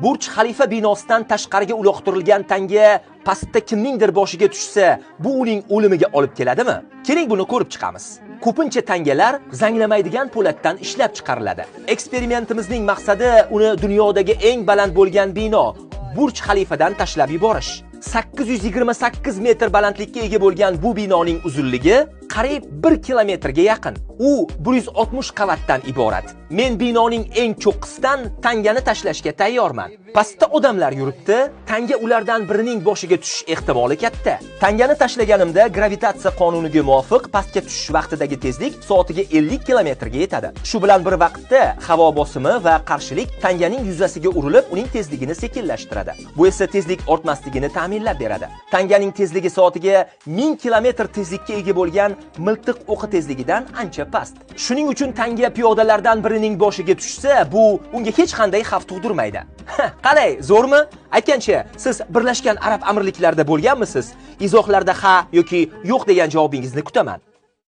Burj Xalifa binosidan tashqariga uloqtirilgan tanga pastda kimningdir boshiga tushsa, bu uning o'limiga olib keladimi? Keling, buni ko'rib chiqamiz. Ko'pincha tangalar zanglamaydigan po'latdan ishlab chiqariladi. Eksperimentimizning maqsadi uni dunyodagi eng baland bo'lgan bino Burj Xalifadan tashlab yuborish. 828 metr balandlikka ega bo'lgan bu binoning uzunligi qariyb 1 kilometrga yaqin. U 160 qavatdan iborat. Men binoning eng cho'qqisidan tangani tashlashga tayyorman. Pastda odamlar yuribdi, tanga ulardan birining boshiga tushish ehtimoli katta. Tangani tashlaganimda gravitatsiya qonuniga muvofiq pastga tushish vaqtidagi tezlik soatiga 50 kilometrga yetadi. Shu bilan bir vaqtda havo bosimi va qarshilik tanganing yuzasiga urilib, uning tezligini sekinlashtiradi. Bu esa tezlik ortmasligini ta'minlab beradi. Tanganing tezligi soatiga 1000 kilometr tezlikka ega bo'lgan miltiq o'qi tezligidan ancha past. Shuning uchun tanga piyodalardan birining boshiga tushsa, bu unga hech qanday xavf tug'dirmaydi. Qalay, zo'rmi? Aytgancha, siz Birlashgan Arab Amirliklarida bo'lganmisiz? Izohlarda ha yoki yo'q degan javobingizni kutaman.